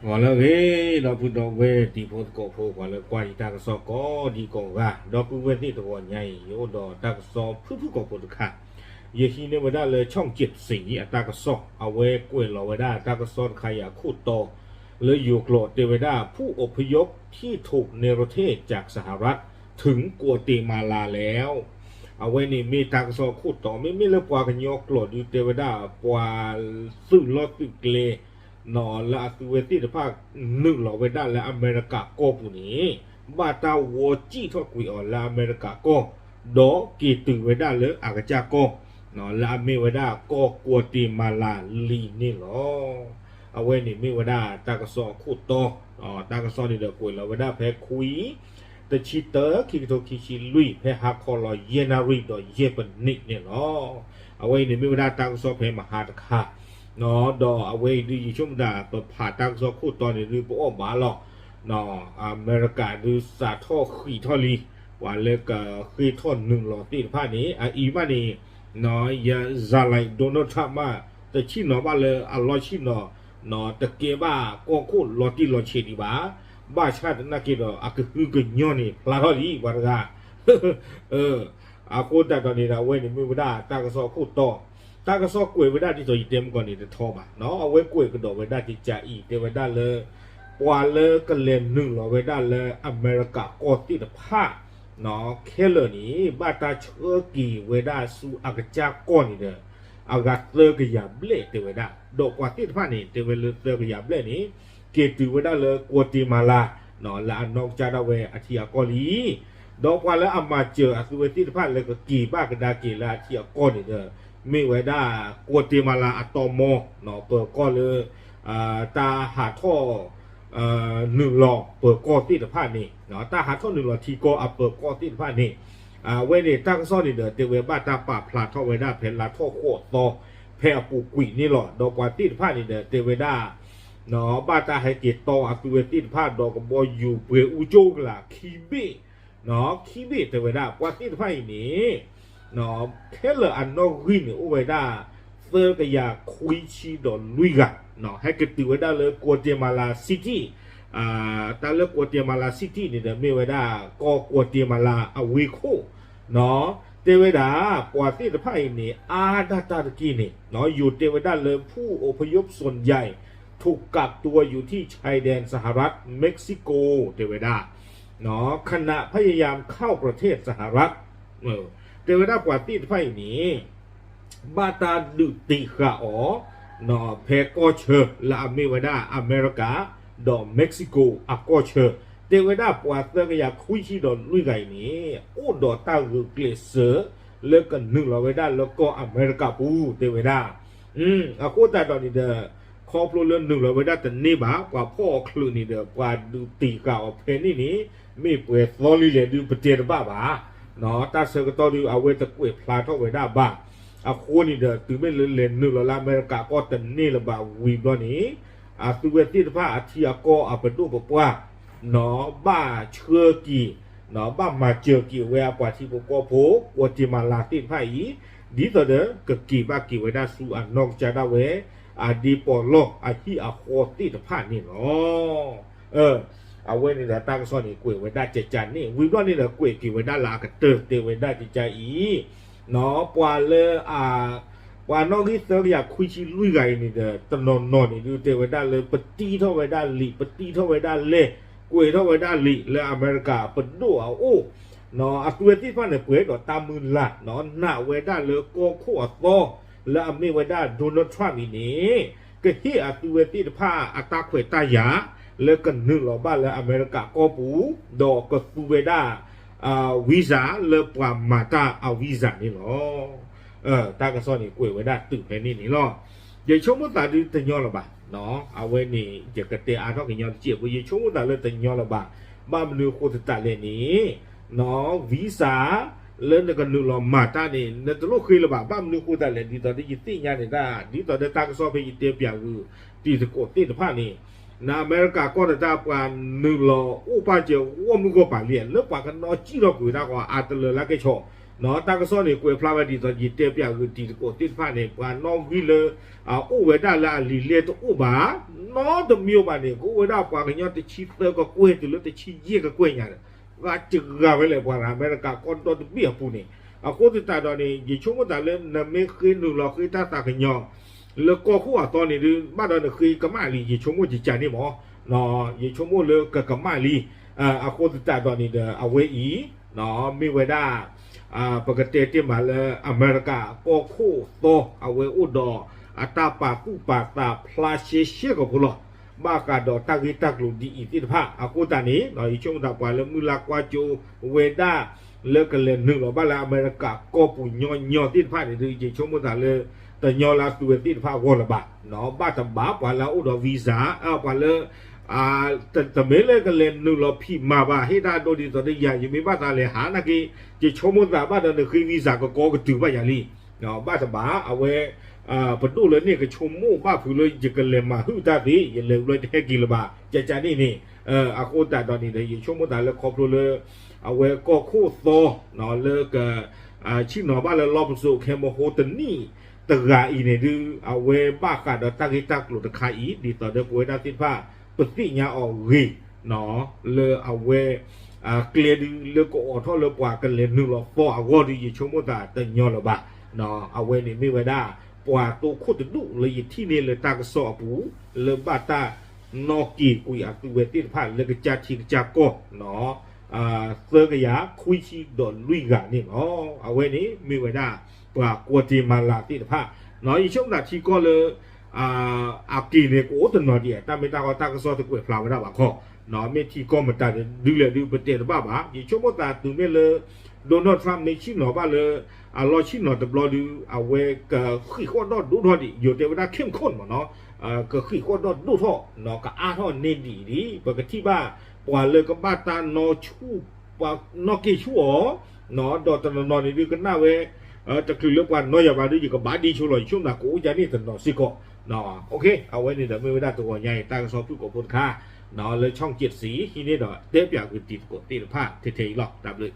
ဂီၤလၢအဂ့ၤ ဒီပုၢ်ဒီဝဲၢ်တံၤဖိသကိးဖိ ပှၤလၢကွၢ်ယတၢ်ကစီၣ်ကိးဒံကိးဂၤ ဒီပုၢ်ဝဲၢ်သ့ၣ်တဂီၤညါအံၤ ယအိၣ်ဒီးတၢ်ကစီၣ်ဖုၣ်ဖုၣ်ကိာ်ဖိတခါ, ယဟံးန့ၢ်ဝဲဒၣ်လၢ ช่องเจ็ดสี အတၢ်ကစီၣ် အဝဲကွဲးလီၤဝဲဒၣ်တၢ်ကစီၣ်တခါအံၤအခိၣ်တီ လၢယိၤကျိာ်တဲဝဲဒၣ် ผู้อพยพที่ถูกเนรเทศจากสหรัฐ ถึงกัวเตมาลาแล้ว အဝဲန့ၣ်မ့ၢ်တၢ်ကစီၣ်အခိၣ်တီ မ့မ့ၢ်လၢပှၤကညီကျိာ်ဒုးတဲဝဲဒၣ် ပှၤသုးလီၢ်သုးကျဲ လၢအသုးဝဲသ့ၣ်တဖၣ် နုာ်လီၤဝဲဒၣ်လၢအမဲရကၤကီၢ်ပူၤန့ၣ် ဘၣ်တၢ်ဝီစံၣ်ထီၣ်ကွံာ်အီၤလၢအမဲရကၤကီၢ် ဒီးက့ၤတုၤဝဲဒၣ်လၢအကစၢ်ကီၢ် လၢအမ့ၢ်ဝဲဒၣ်ကီၢ်ကွီၤတ့မၤလၤလံန့ၣ်လီၤ. အဝဲန့ၣ်မ့ၢ်ဝဲဒၣ်တၢ်ကစီၣ်အခိၣ်တီ, တၢ်ကစီၣ်န့ၣ်ဒီးကွဲးလီၤဝဲဒၣ်ဖဲခွံ တဆံတၢ ခံကထိခံဆံလွံၢ် ဖဲဟါခီလီၤယဲၢ်နၣ်ရံၣ်ဒီးယဲၢ်ပနံးန့ၣ်လီၤ. အဝဲအံၤန့ၣ်မ့ၢ်ဝဲဒၣ်တၢ်ကစီၣ်ဖဲမဟါတခါ, ဒီးအဝဲအံၤဒုးယဆိကမိၣ်သး ပဖးတၢ်ကစီၣ်ခိၣ်တီန့ၣ်ဒုးပအီၣ်ဘၣ်လီၤ. အမဲရကၤဒုးစးထီၣ်ဃံးထီၣ်လံ ပှၤလၢကဃ့ထီၣ်နုာ်လီၤသ့ၣ်တဖၣ်န့ၣ် အအံၤဘၣ်န့ၣ် ယၤလံ Donald Trump မး တဆ့ၣ်နီၤဘၣ်လၢအလီၢ်ဆ့ၣ်နီၤ တကဲဘၣ်ကီၢ်ခိၣ်လီၤတံၢ်လီၤဆဲးဒံးဘၣ်. ဘၣ်ဆၣ်သနာ်က့ဒီး အကဟုကညီၢ်န့ၣ် ဖျါထီၣ်လံ ပှၤတဂၤ အဃိသတးဒီးန့ၣ်ဒီး အဝဲန့ၣ်မ့ၢ်ဝဲဒၣ်တၢ်ကစီၣ်အခိၣ်တီ, တၢ်ကစီၣ်ကွဲးဝဲဒၣ်ဒ်သိးယတဲမုၢ်ကီၢ်န့ၣ်တထီဘၣ်, အဝဲကွဲးကဒီးဝဲဒၣ်ကကးအံၤ တဲဝဲဒၣ်လၢ ပှၤလၢကလဲၤနုာ်လီၤဝဲဒၣ်လၢအမဲရကၤကီၢ်သ့ၣ်တဖၣ် ခဲလၢာ်န့ၣ် ဘၣ်တၢ်ဆှၢက့ၤဝဲဒၣ်ဆူအကစၢ်ကီၢ်န့ၣ်ဒီး အဂၤသၢကယၤဘျဲၣ်တဲဝဲဒၣ်, ဒီးပှၤသ့ၣ်တဖၣ်န့ၣ် တဲဝဲလၢသၢကယၤဘျဲၣ်န့ၣ် က့ၤတုၤဝဲဒၣ်လၢကွီၤတ့မၤလၤ လၢအနီၢ်ကစၢ်ဒၣ်ဝဲအထံအကီၢ်လံ. ဒီးပှၤလၢအမၤစၢၤအသုဝဲသ့ၣ်တဖၣ်လၢကက့ၤဘၣ်ကဒါက့ၤလၢအထံအကီၢ်န့ၣ်ဒီး မ့ၢ်ဝဲဒၣ်ကွီၤတ့မၤလၤအတီၢ်မီ ပၢၤကီၢ်လၢ တၢ်ဟးထီၣ် နုာ်လီၤပၢၤကီၢ်သ့ၣ်တဖၣ်န့ၣ်, တၢ်ဟးထီၣ်နုာ်လီၤထံကီၢ်အပၢၤကီၢ်သ့ၣ်တဖၣ်န့ၣ်, အဝဲန့ၣ်တၢ်ကစီၣ်န့ၣ်ဒီး တဲဝဲဘၣ်တၢ်ပာ်ဖျါထီၣ်ဝဲဒၣ်ဖဲလါထီၣ်ဃိးသီ ဖဲအပူၤကွံာ်န့ၣ်လီၤ. ဒီးပှၤသ့ၣ်တဖၣ်န့ၣ်ဒီး တဲဝဲဒၣ် ဘၣ်တၢ်ဟဲက့ၤတီအသုဝဲသ့ၣ်တဖၣ်ဒီးကဘီယူၤပှဲၤအူကၠိကလာ်ခံဘ့ၣ် ခံဘ့ၣ်တဲဝဲဒၣ် ပှၤသ့ၣ်တဖၣ်အံၤန့ၣ် ခဲလၢာ်အနီၣ်ဂံၢ်န့ၣ် အိၣ်ဝဲဒၣ် သၢကယၤခွံဆံဒီးလွံၢ်ဂၤ, ဟဲက့ၤတုၤဝဲဒၣ်လၢ Guatemala City, တၢ်လၢ Guatemala City န့ၣ်ဒီး မ့ၢ်ဝဲဒၣ် ကီၢ် Guatemala အဝ့ၢ်ခိၣ်, တဲဝဲဒၣ် ပှၤသ့ၣ်တဖၣ်အံၤန့ၣ် အါဒၣ်တၢ်တက့ၢ်န့ၣ် ယိၤတဲဝဲဒၣ်လၢ ผู้อพยพส่วนใหญ่ ถูกกักตัวอยู่ที่ชายแดนสหรัฐเม็กซิโก တဲဝဲဒၣ် ขณะพยายามเข้าประเทศสหรัฐ တဲဝဲဒၣ်ပှၤသ့ၣ်တဖၣ်အံၤန့ၣ် ဘၣ်တၢ်ဒုးတ့ၢ်ဃာ်အီၤ ဖဲကီၢ်ဆၢလၢအမ့ၢ်ဝဲဒၣ်အမဲရကၤ ဒီး Mexico အကီၢ်ဆၢ, တဲဝဲဒၣ်ပှၤသၢကယၤခွံဆံဒီးလွံၢ်ဂၤအံၤန့ၣ် အိၣ်ဒီးတၢ်ဂုာ်ကျဲးစၢး လၢကနုာ်လီၤဝဲဒၣ်လၢကီၢ်အမဲရကၤပူၤ တဲဝဲဒၣ် အဃိသတးဒီးန့ၣ်ဒီး ခီဖျိလၢနုာ်လီၤဝဲဒၣ်တန့ၢ်ဘၣ် ပှၤဖီၣ်အီၤချုးန့ၣ်ဒီး ပှၤဒုးတ့ၢ်ဃာ်အီၤဖဲန့ၣ်န့ၣ် မ့ၢ်ပှဲၤသီလံလဲၣ်ဒုးပတဲတဘၣ်ဘၣ်, တၢ်ဆၢကတီၢ်ဒုး အဝဲတကွဲးဖျါထီၣ်ဝဲဒၣ်ဘၣ်. အဃိန့ၣ်ဒီး တုၤမ့ၢ်လၢလဲၤနုာ်လီၤလၢအမဲရကၤကီၢ်တန့ၢ်လၢၤဘၣ်ဝံၤဘျီန့ၣ် အသုဝဲသ့ၣ်တဖၣ်အထံအကီၢ်အပဒိၣ်ပပှၢ် ဘၣ်ဆှၢက့ၤ ဘၣ်မၤစၢၤက့ၤဝဲအပှၤထံဖိကီၢ်ဖိ ကွီၤတ့မၤလၤသ့ၣ်တဖၣ်အံၤ ဒ်သိးဒီးကက့ၤဘၣ်က့ၤဝဲဒၣ်ဆူအနီၢ်ကစၢ်ဒၣ်ဝဲ အဒ့ပီးလီၢ်အဟံၣ်အဃီသ့ၣ်တဖၣ်န့ၣ်လီၤ. အဝဲန့ၣ်ဒီးတၢ်ကစီၣ်န့ၣ် ကွဲးဝဲဒၣ်ကကန့ၣ် ဝံၤဘျီန့ၣ်ဒီး ကွဲးက့ၤဝဲဒၣ်လၢအကတၢၢ်တဲဝဲဒၣ်ကကအံၤ ပှၤလၢ ပှၤနီၣ်ဂံၢ်သၢကယၤခွံဆံလွံၢ်ဂၤအံၤန့ၣ်ဒီး တနီၤနီၤန့ၣ်ဒုးတဲဝဲဒၣ်လၢ ပတံထီၣ်ဝဲဒၣ်လံာ် ပတံထီၣ်ဝဲဒၣ်လဲၢ် ကွဲးထီၣ်ဝဲဒၣ်လံာ်လၢအမဲရကၤပဒိၣ်အအိၣ် အသုဝဲသ့ၣ်တဖၣ်န့ၣ် ပှဲၤဒီးတၢ်မုၢ်လၢ် နာ်ဝဲဒၣ်လၢကီၢ်ခိၣ်အသီ လၢအမ့ၢ်ဝဲဒၣ် Donald Trump အံၤန့ၣ် ကဟ့ၣ်အသုဝဲသ့ၣ်တဖၣ်အတၢ်ခွဲးတၢ်ယာ် လၢကနုာ်လီၤဘၣ်လၢအမဲရကၤကီၢ်ပူၤ ဒီးကသူဝဲဒၣ် visa လၢပှၤမၤတၢ်အ visa န့ၣ်လီၤ. တၢ်ကစီၣ်န့ၣ် ကွဲးဝဲဒၣ်တုၤဖဲန့ၣ်န့ၣ်လီၤ. ယဆိကမိၣ်သးဒုးတညီလၢၤဘၣ်, အဝဲန့ၣ် ယကတဲအါထီၣ်ကညီတစဲးဖိ ယဆိကမိၣ်သးလၢတညီလၢၤဘၣ်. ဘၣ်မနုၤအဃိသတးလဲၣ်န့ၣ် visa လၢနကနုာ်လီၤမၤတၢ်န့ၣ် နတလိၣ်ဃ့လၢၤဘၣ်. ဘၣ်မနုၤအဃိသတးလဲၣ် ဒ်သိးဒီးယသ့ၣ်ညါန့ၣ်ဒၣ် ဒ်သိးဒီးတၢ်ကစီၣ်ဖဲယတဲပၠးဂုာ် တံၤသကိးသ့ၣ်တဖၣ်န့ၣ် နအမဲရကၤကီၢ်တတၢ် ပှၤနုာ်လီၤအိၣ်ပာ်စၢၤဂီၢ်မုၢ်ဂီၢ်ပၤလံ လၢပှၤကနီၣ်စံၣ်ထီၣ်ကွံာ်ဝဲဒၣ်ဃီ အတလၢာ်လၢကဲဆီၣ် တၢ်ကစီၣ်န့ၣ် ကွဲးဖျါဝဲဒ်သိးယတဲပၠးဂုာ်တံၤသကိးသ့ၣ်တဖၣ်န့ၣ် ပှၤနီၣ်ဂံၢ်လၢ အအိၣ်ဝဲဒၣ်လၢအလံာ်လဲၢ်တအိၣ်ဘၣ် နီတမံၤဘၣ်န့ၣ် ကအိၣ်ဝဲဒၣ်ပှၤကညီတဆံသၢကကွဲၢ်တုၤလၢတဆံယဲၢ်ကကွဲၢ်ညါဒီး ဘၣ်တဂၤဝဲလဲၣ် ပှၤအမဲရကၤကီၢ်ဒီတဘ့ၣ်အပူၤန့ၣ်. အဃိသတးဒီးန့ၣ် ယဆိကမိၣ်သးလၢနမ့ၢ်ဃ့နုာ်လီၤဃ့တၢ်သးကညီၤ လၢကီၢ်ခိၣ်အသီန့ၣ်ဒုး ဘၣ်ဒီးနဃ့ကမၣ်လံ ယဆိကမိၣ်ကကန့ၣ်မး ယဆိကမိၣ်လၢကကမၣ်လံ. အဃိသတးဒီးန့ၣ်ဒီး အဝဲအံၤ မ့ၢ်ဝဲဒၣ် ပကတဲတ့ၢ်မးလၢအမဲရကၤကီၢ်ခိၣ်သီ အဝဲအိၣ်ဒီးအတၢ်ပာ်သူၣ်ပာ်သးဖျါရှဲရှဲကဖိလီၤ. ဘၣ်ဃးဒီးတၢ်ဂ့ၢ်တၢ်ကျိၤဒ်အံၤသ့ၣ်တဖၣ် အဃိသတးန့ၣ် ယဆိကမိၣ်သးပှၤလၢမုၢ်လၢ်ကွၢ်စိဝဲဒၣ် လၢကလဲၤနုာ်လီၤဘၣ်လၢအမဲရကၤကီၢ်ပူၤညီညီသ့ၣ်တဖၣ်န့ၣ်ဒုး ယဆိကမိၣ်သးလၢ တညီလၢအသုဝဲသ့ၣ်တဖၣ်အဂီၢ်လၢၤဘၣ်. ဘၣ်တဘၣ်ပှၤလၢအအိၣ်ဒီး visa ပှၤလၢ တမ့ၢ်လၢကလဲၤနုာ်လီၤဖံးမၤဘၣ် ဟ့ၣ်တၢ်ဒိဒ်သိးဒီးယၤ ယမ့ၢ်ဘၣ်သးလဲၤဟးနာ်က့ ယဆိကမိၣ်သးဘၣ်ဒီးနဃ့ visa ကကီကတုၤဘၣ်ယၤလံ. ဘၣ်တဘၣ် အဝဲ ပဒိၣ်လၢန့ၣ်ကဆိကမိၣ်ဘၣ်ဖုးလၢယကလဲၤမၤဟုၣ်တၢ်သ့ ယလဲၤဘျီတဟဲက့ၤလၢၤဘၣ် ကကန့ၣ်န့ၣ်. အဃိသတးဒီးန့ၣ်ဒီး ယဆိကမိၣ်သးလၢခီဖျိလၢ အဝဲကီၢ်ခိၣ်သီ လၢက ဆ့ၣ်နီၤဘၣ်လၢလီၢ်ပစိာ်ခဲမဟိတနံၣ်တဂၤအံၤန့ၣ်ဒုး အဝဲဘၣ်ဃးဒီးတၢ်ဂ့ၢ်တၢ်ကျိၤတခါအံၤ ဒ်သိးဒီးပဝဲဒၣ်သ့ၣ်တဖၣ် ပသ့ၣ်ညါအီၤဂ့ၤ လၢအဝဲ ကျဲဒုးလၢကအိးထီၣ်လၢပှၤကလဲၤနုာ်လီၤသီအဂီၢ်ဒုး ယဆိကမိၣ်သးတညီလၢၤဘၣ်. အဝဲန့ၣ်မ့ၢ်ဝဲဒၣ် ပှၤသိခိၣ်တဒူၣ်လၢယထံၣ်န့ၢ်လၢတၢ်ကစီၣ်အပူၤ လၢဘၣ်တၢ်နီၣ်က့ၤကွံာ်အသုဝဲသ့ၣ်တဖၣ်လၢကစၢ်ထံကစၢ်ကီၢ် သၢကယၤခွံဆံဒီးလွံၢ်ဂၤန့ၣ်လီၤ. အဝဲန့ၣ်မ့ၢ်ဝဲဒၣ် ပှၤကွီၢ်တ့မၤလၤသ့ၣ်တဖၣ် ယဆိကမိၣ်သးထံကီၢ်လၢ အက့ၤန့ၣ်ကအိၣ်တနီၤဒံး တၢ်မ့ၢ်တၢ်ဂီၢ်တၢ်ကစီၣ်တကွဲးဖျါဝဲဒၣ်ဘၣ်ခီ မ့ၢ်ထံကီၢ်မတၤဒုလဲၣ်ဒုးပတဲတဘၣ်ဘၣ်. ယဆိကမိၣ်သးတုၤမ့ၢ်လၢ Donald Trump မ့ၢ်ဆ့ၣ်နီၤဘၣ်လၢ အလီၢ်ဆ့ၣ်နီၤတဘျီဒုး အဝဲကဃံးဃီၣ်ဒီၣ်ဒိၣ်ထီၣ်ဒံး ယိၤတဲဝဲဒၣ် เข้มข้น မ့ၢ်နီၤ ကဃံးဃီၣ်ဒီၣ်ဒိၣ်ထီၣ် ကအါထီၣ်န့ၢ်ဒံးဒံး ပကထံၣ်ဘၣ် ပှၤလၢကဘၣ်တၢ်နီၣ်ဆူၣ် ပှၤနီၣ်က့ၤဆူၣ်အီၤ ဒီးတနီၤနီၤန့ၣ်ဒုးကနၣ်ဝဲ တချုးလၢပှၤနီၣ်ယၤဘၣ်ဒုး ယကဘၣ်ဒ်ဆိလီၤ ယဆိကမိၣ်သးကအိၣ်ဒ်န့ၣ်တနီၤစ့ၢ်ကီး. အဝဲန့ၣ်ဒီးမ့ၢ်ဝဲဒၣ်တဂီၤညါအံၤ တၢ်ကစီၣ်ဖုၣ်ကိာ်ဖိတခါ လၢ ช่อง เจ็ดสี ဟံးန့ၢ်ဒီးတဲပၠးဂုာ်တံၤသကိးသ့ၣ်တဖၣ်ထဲထဲအံၤလီၤ. တၢ်ဘျုး